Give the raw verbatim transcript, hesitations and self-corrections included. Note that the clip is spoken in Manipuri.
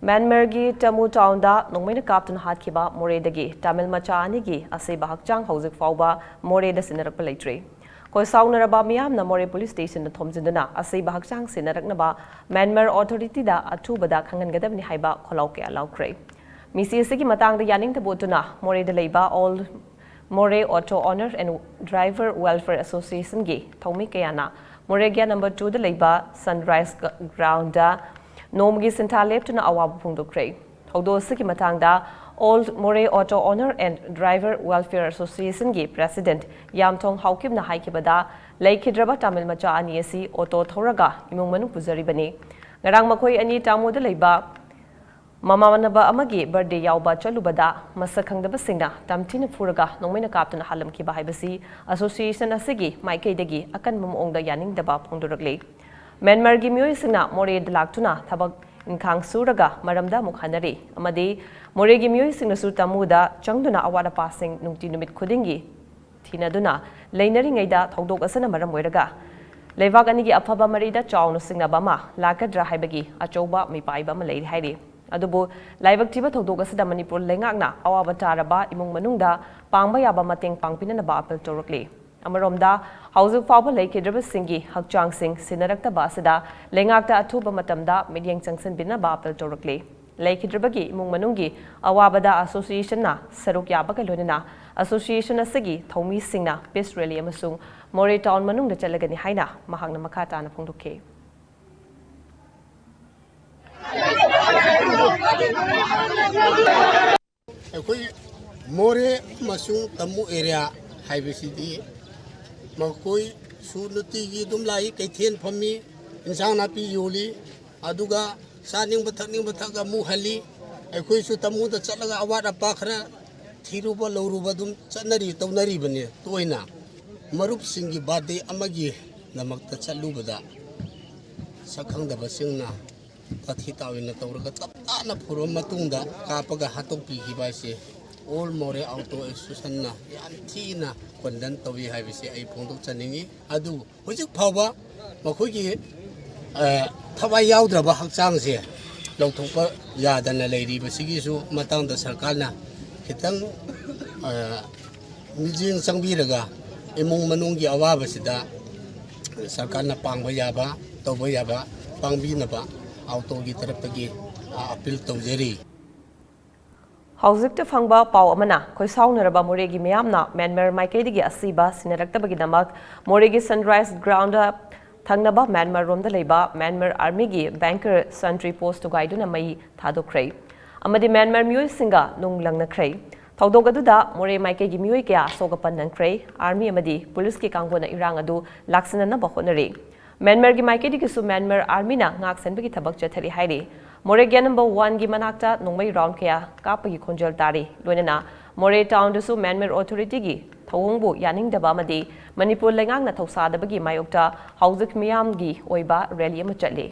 ꯃ꯭ꯌꯥꯟꯃꯥꯔꯒꯤ ꯇꯃꯨ ꯇꯥꯎꯟꯗ ꯅꯣꯡꯃꯩꯅ ꯀꯥꯞꯇꯨꯅ ꯍꯥꯠꯈꯤꯕ ꯃꯣꯔꯦꯗꯒꯤ ꯇꯥꯃꯤꯜ ꯃꯆꯥ ꯑꯅꯤꯒꯤ ꯑꯁꯤꯕ ꯍꯛꯆꯥꯡ ꯍꯧꯖꯤꯛ ꯐꯥꯎꯕ ꯃꯣꯔꯦꯗ ꯁꯤꯟꯅꯔꯛꯄ ꯂꯩꯇ꯭ꯔꯤ꯫ ꯈꯣꯏ ꯁꯥꯎꯅꯔꯕ ꯃꯤꯌꯥꯝꯅ ꯃꯣꯔꯦ ꯄꯨꯂꯤꯁ ꯁ꯭ꯇꯦꯁꯟꯗ ꯊꯣꯝꯖꯤꯟꯗꯨꯅ ꯑꯁꯤꯕ ꯍꯛꯆꯥꯡ ꯁꯤꯟꯅꯔꯛꯅꯕ ꯃ꯭ꯌꯥꯟꯃꯥꯔ ꯑꯣꯊꯣꯔꯤꯇꯤꯗ ꯑꯊꯨꯕꯗ ꯈꯪꯍꯟꯒꯗꯕꯅꯤ ꯍꯥꯏꯕ ꯈꯣꯜꯂꯥꯎ ꯀꯌꯥ ꯂꯥꯎꯈ꯭ꯔꯦ꯫ ꯃꯤꯁꯤ ꯑꯁꯤꯒꯤ ꯃꯇꯥꯡꯗ ꯌꯥꯅꯤꯡꯗꯕ ꯎꯠꯇꯨꯅ ꯃꯣꯔꯦꯗ ꯂꯩꯕ all Moreh auto owner and driver welfare ꯑꯦꯁꯣꯁꯤꯌꯦꯁꯟꯒꯤ ꯊꯧꯃꯤ ꯀꯌꯥꯅ ꯃꯣꯔꯦꯒ꯭ꯌꯥ ꯅꯝꯕꯔ ꯇꯨꯗ ꯂꯩꯕ ꯁꯟꯔꯥꯏꯁ ꯒ꯭ꯔꯥꯎꯟꯗ ꯅꯣꯡꯃꯒꯤ ꯁꯤꯟꯊꯥ ꯂꯦꯞꯇꯨꯅ ꯑꯋꯥꯕ ꯐꯣꯡꯗꯣꯛꯈ꯭ꯔꯦ꯫ ꯊꯧꯗꯣꯛ ꯑꯁꯤꯒꯤ ꯃꯇꯥꯡꯗ all Moreh auto owner and driver welfare ꯑꯦꯁꯣꯁꯤꯌꯦꯁꯟꯒꯤ ꯄ꯭ꯔꯦꯁꯤꯗꯦꯟꯠ ꯌꯥꯝꯊꯣꯡ ꯍꯥꯎꯀꯤꯞꯅ ꯍꯥꯏꯈꯤꯕꯗ, ꯂꯩꯈꯤꯗ꯭ꯔꯕ ꯇꯥꯃꯤꯜ ꯃꯆꯥ ꯑꯅꯤ ꯑꯁꯤ ꯑꯣꯇꯣ ꯊꯧꯔꯒ ꯏꯃꯨꯡ ꯃꯅꯨꯡ ꯄꯨꯖꯔꯤꯕꯅꯤ꯫ ꯉꯔꯥꯡ ꯃꯈꯣꯏ ꯑꯅꯤ ꯇꯥꯃꯨꯗ ꯂꯩꯕ ꯃꯃꯥꯟꯅꯕ ꯑꯃꯒꯤ ꯕꯥꯔꯗꯦ ꯌꯥꯎꯕ ꯆꯠꯂꯨꯕꯗ ꯃꯁꯛ ꯈꯪꯗꯕꯁꯤꯡꯅ ꯇꯝꯊꯤꯅ ꯐꯨꯔꯒ ꯅꯣꯡꯃꯩꯅ ꯀꯥꯞꯇꯨꯅ ꯍꯥꯠꯂꯝꯈꯤꯕ ꯍꯥꯏꯕꯁꯤ ꯑꯦꯁꯣꯁꯤꯌꯦꯁꯟ ꯑꯁꯤꯒꯤ ꯃꯥꯏꯀꯩꯗꯒꯤ ꯑꯀꯟꯕ ꯃꯑꯣꯡꯗ ꯌꯥꯅꯤꯡꯗꯕ ꯐꯣꯡꯗꯣꯔꯛꯂꯤ꯫ ꯃ꯭ꯌꯥꯟꯃꯥꯔꯒꯤ ꯃꯤꯑꯣꯏꯁꯤꯡꯅ ꯃꯣꯔꯦꯗ ꯂꯥꯛꯇꯨꯅ ꯊꯕꯛ ꯏꯟꯈꯥꯡ ꯁꯨꯔꯒ ꯃꯔꯝꯗ ꯑꯃꯨꯛ ꯍꯟꯅꯔꯤ ꯑꯃꯗꯤ ꯃꯣꯔꯦꯒꯤ ꯃꯤꯑꯣꯏꯁꯤꯡꯅꯁꯨ ꯇꯥꯃꯨꯗ ꯆꯪꯗꯨꯅ ꯑꯋꯥꯠ ꯑꯄꯥꯁꯤꯡ ꯅꯨꯡꯇꯤ ꯅꯨꯃꯤꯠ ꯈꯨꯗꯤꯡꯒꯤ ꯊꯤꯅꯗꯨꯅ ꯂꯩꯅꯔꯤꯉꯩꯗ ꯊꯧꯗꯣꯛ ꯑꯁꯤꯅ ꯃꯔꯝ ꯑꯣꯏꯔꯒ ꯂꯩꯕꯥꯛ ꯑꯅꯤꯒꯤ ꯑꯐꯕ ꯃꯔꯤꯗ ꯆꯥꯎꯅ ꯁꯤꯡꯅꯕ ꯑꯃ ꯂꯥꯛꯀꯗ꯭ꯔꯥ ꯍꯥꯏꯕꯒꯤ ꯑꯆꯧꯕ ꯃꯤꯄꯥꯏꯕ ꯑꯃ ꯂꯩꯔꯤ ꯍꯥꯏꯔꯤ꯫ ꯑꯗꯨꯕꯨ ꯂꯥꯏꯕꯛ ꯊꯤꯕ ꯊꯧꯗꯣꯛ ꯑꯁꯤꯗ ꯃꯅꯤꯄꯨꯔ ꯂꯩꯉꯥꯛꯅ ꯑꯋꯥꯕ ꯇꯥꯔꯕ ꯏꯃꯨꯡ ꯃꯅꯨꯡꯗ ꯄꯥꯡꯕ ꯌꯥꯕ ꯃꯇꯦꯡ ꯄꯥꯡꯕꯤꯅꯅꯕ ꯑꯥꯄꯤꯜ ꯇꯧꯔꯛꯂꯤ꯫ ꯑꯃꯔꯣꯝꯗ, ꯍꯧꯖꯤꯛ ꯐꯥꯎꯕ ꯂꯩꯈꯤꯗ꯭ꯔꯕꯁꯤꯡꯒꯤ ꯍꯛꯆꯥꯡꯁꯤꯡ ꯁꯤꯟꯅꯔꯛꯇꯕ ꯑꯁꯤꯗ ꯂꯩꯉꯥꯛꯇ ꯑꯊꯨꯕ ꯃꯇꯝꯗ ꯃꯤꯠꯌꯦꯡ ꯆꯪꯁꯤꯟꯕꯤꯅꯕ ꯑꯥꯄꯤꯜ ꯇꯧꯔꯛꯂꯤ꯫ ꯂꯩꯈꯤꯗ꯭ꯔꯕꯒꯤ ꯏꯃꯨꯡ ꯃꯅꯨꯡꯒꯤ ꯑꯋꯥꯕꯗ ꯑꯦꯁꯣꯁꯤꯌꯦꯁꯟꯅ ꯁꯔꯨꯛ ꯌꯥꯕꯒ ꯂꯣꯏꯅꯅ ꯑꯦꯁꯣꯁꯤꯌꯦꯁꯟ ꯑꯁꯤꯒꯤ ꯊꯧꯃꯤꯁꯤꯡꯅ ꯄꯤꯁ ꯔꯦꯂꯤ ꯑꯃꯁꯨꯡ ꯃꯣꯔꯦ ꯇꯥꯎꯟ ꯃꯅꯨꯡꯗ ꯆꯠꯂꯒꯅꯤ ꯍꯥꯏꯅ ꯃꯍꯥꯛꯅ ꯃꯈꯥ ꯇꯥꯅ ꯐꯣꯡꯗꯣꯛꯈꯤ꯫ ꯑꯩꯈꯣꯏ ꯃꯣꯔꯦ ꯑꯃꯁꯨꯡ ꯇꯃꯨ ꯑꯦꯔꯤꯌꯥ ꯍꯥꯏꯕꯁꯤꯗꯤ ꯃꯈꯣꯏꯁꯨ ꯅꯨꯡꯇꯤꯒꯤ ꯑꯗꯨꯝ ꯂꯥꯛꯏ, ꯀꯩꯊꯦꯜ ꯐꯝꯃꯤ, ꯏꯟꯁꯥꯡ ꯅꯥꯄꯤ ꯌꯣꯜꯂꯤ, ꯑꯗꯨꯒ ꯆꯥꯅꯤꯡꯕ ꯊꯛꯅꯤꯡꯕ ꯊꯛ ꯑꯃꯨꯛ ꯍꯜꯂꯤ꯫ ꯑꯩꯈꯣꯏꯁꯨ ꯇꯃꯨꯗ ꯆꯠꯂꯒ ꯑꯋꯥꯠ ꯑꯄꯥ ꯈꯔ ꯊꯤꯔꯨꯕ ꯂꯧꯔꯨꯕ ꯑꯗꯨꯝ ꯆꯠꯅꯔꯤ, ꯇꯧꯅꯔꯤꯕꯅꯤ ꯇꯣꯏꯅ꯫ ꯃꯔꯨꯞꯁꯤꯡꯒꯤ ꯕꯥꯔꯗꯦ ꯑꯃꯒꯤꯗꯃꯛꯇ ꯆꯠꯂꯨꯕꯗ ꯁꯛ ꯈꯪꯗꯕꯁꯤꯡꯅ ꯇꯥꯊꯤ ꯇꯥꯑꯣꯏꯅ ꯇꯧꯔꯒ ꯇꯞ ꯇꯥꯅ ꯐꯨꯔꯕ ꯃꯇꯨꯡꯗ ꯀꯥꯞꯄꯒ ꯍꯥꯠꯇꯣꯛꯄꯤꯈꯤꯕ ꯍꯥꯏꯁꯦ ꯑꯣꯜ ꯃꯣꯔꯦ ꯑꯣꯇꯣ ꯑꯦꯁꯣꯁꯤꯌꯦꯁꯟꯅ ꯌꯥꯝ ꯊꯤꯅ ꯀꯣꯟꯗꯟ ꯇꯧꯏ ꯍꯥꯏꯕꯁꯤ ꯑꯩ ꯐꯣꯡꯗꯣꯛꯆꯅꯤꯡꯏ꯫ ꯑꯗꯨꯕꯨ ꯍꯧꯖꯤꯛ ꯐꯥꯎꯕ ꯃꯈꯣꯏꯒꯤ, ꯑ, ꯊꯋꯥꯏ ꯌꯥꯎꯗ꯭ꯔꯕ ꯍꯛꯆꯥꯡꯁꯦ ꯂꯧꯊꯣꯛꯄ ꯌꯥꯗꯅ ꯂꯩꯔꯤꯕꯁꯤꯒꯤꯁꯨ ꯃꯇꯥꯡꯗ ꯁꯔꯀꯥꯔꯅ ꯈꯤꯇꯪ ꯃꯤꯠꯌꯦꯡ ꯆꯪꯕꯤꯔꯒ ꯏꯃꯨꯡ ꯃꯅꯨꯡꯒꯤ ꯑꯋꯥꯕꯁꯤꯗ ꯁꯔꯀꯥꯔꯅ ꯄꯥꯡꯕ ꯌꯥꯕ, ꯇꯧꯕ ꯌꯥꯕ ꯄꯥꯡꯕꯤꯅꯕ ꯑꯥꯎꯇꯣꯒꯤ ꯇꯔꯞꯇꯒꯤ ꯑꯄꯤꯜ ꯇꯧꯖꯔꯤ꯫ ꯍꯧꯖꯤꯛꯇ ꯐꯪꯕ ꯄꯥꯎ ꯑꯃꯅ ꯈꯣꯏꯁꯥꯎꯅꯔꯕ ꯃꯣꯔꯦꯒꯤ ꯃꯤꯌꯥꯝꯅ ꯃ꯭ꯌꯥꯟꯃꯥꯔ ꯃꯥꯏꯀꯩꯗꯒꯤ ꯑꯁꯤꯕ ꯁꯤꯟꯅꯔꯛꯇꯕꯒꯤꯗꯃꯛ ꯃꯣꯔꯦꯒꯤ ꯁꯟꯔꯥꯏꯖ ꯒ꯭ꯔꯥꯎꯟꯗ ꯊꯪꯅꯕ ꯃ꯭ꯌꯥꯟꯃꯥꯔ ꯔꯣꯝꯗ ꯂꯩꯕ ꯃ꯭ꯌꯥꯟꯃꯥꯔ ꯑꯥꯔꯃꯤꯒꯤ ꯕꯦꯡꯀꯔ ꯁꯟꯇ꯭ꯔꯤ ꯄꯣꯁ ꯊꯨꯒꯥꯏꯗꯨꯅ ꯃꯩ ꯊꯥꯗꯣꯛꯈ꯭ꯔꯦ ꯑꯃꯗꯤ ꯃ꯭ꯌꯥꯟꯃꯥꯔ ꯃꯤꯑꯣꯏꯁꯤꯡꯒ ꯅꯨꯡ ꯂꯪꯅꯈ꯭ꯔꯦ꯫ ꯊꯧꯗꯣꯛ ꯑꯗꯨꯗ ꯃꯣꯔꯦ ꯃꯥꯏꯀꯩꯒꯤ ꯃꯤꯑꯣꯏ ꯀꯌꯥ ꯑꯁꯣꯛ ꯑꯄꯟ ꯅꯪꯈ꯭ꯔꯦ꯫ ꯑꯥꯔꯃꯤ ꯑꯃꯗꯤ ꯄꯨꯂꯤꯁꯀꯤ ꯀꯥꯡꯕꯨꯅ ꯏꯔꯥꯡ ꯑꯗꯨ ꯂꯥꯛꯁꯤꯟꯅꯅꯕ ꯍꯣꯠꯅꯔꯤ꯫ ꯃ꯭ꯌꯥꯟꯃꯥꯔꯒꯤ ꯃꯥꯏꯀꯩꯗꯒꯤꯁꯨ ꯃ꯭ꯌꯥꯟꯃꯥꯔ ꯑꯥꯔꯃꯤꯅ ꯉꯥꯛ ꯁꯦꯟꯕꯒꯤ ꯊꯕꯛ ꯆꯠꯊꯔꯤ ꯍꯥꯏꯔꯤ꯫ ꯃꯣꯔꯦ ꯒꯦꯠ ꯅꯝꯕꯔ ꯋꯥꯟꯒꯤ ꯃꯅꯥꯛꯇ ꯅꯣꯡꯃꯩ ꯔꯥꯎꯟ ꯀꯌꯥ ꯀꯥꯞꯄꯒꯤ ꯈꯣꯟꯖꯦꯜ ꯇꯥꯔꯤ꯫ ꯂꯣꯏꯅꯅ ꯃꯣꯔꯦ ꯇꯥꯎꯟꯗꯁꯨ ꯃ꯭ꯌꯥꯟꯃꯥꯔ ꯑꯣꯊꯣꯔꯤꯇꯤꯒꯤ ꯊꯧꯑꯣꯡꯕꯨ ꯌꯥꯅꯤꯡꯗꯕ ꯑꯃꯗꯤ ꯃꯅꯤꯄꯨꯔ ꯂꯩꯉꯥꯛꯅ ꯊꯧꯁꯥꯗꯕꯒꯤ ꯃꯥꯌꯣꯛꯇ ꯍꯧꯖꯤꯛ ꯃꯤꯌꯥꯝꯒꯤ ꯑꯣꯏꯕ ꯔꯦꯂꯤ ꯑꯃ ꯆꯠꯂꯤ꯫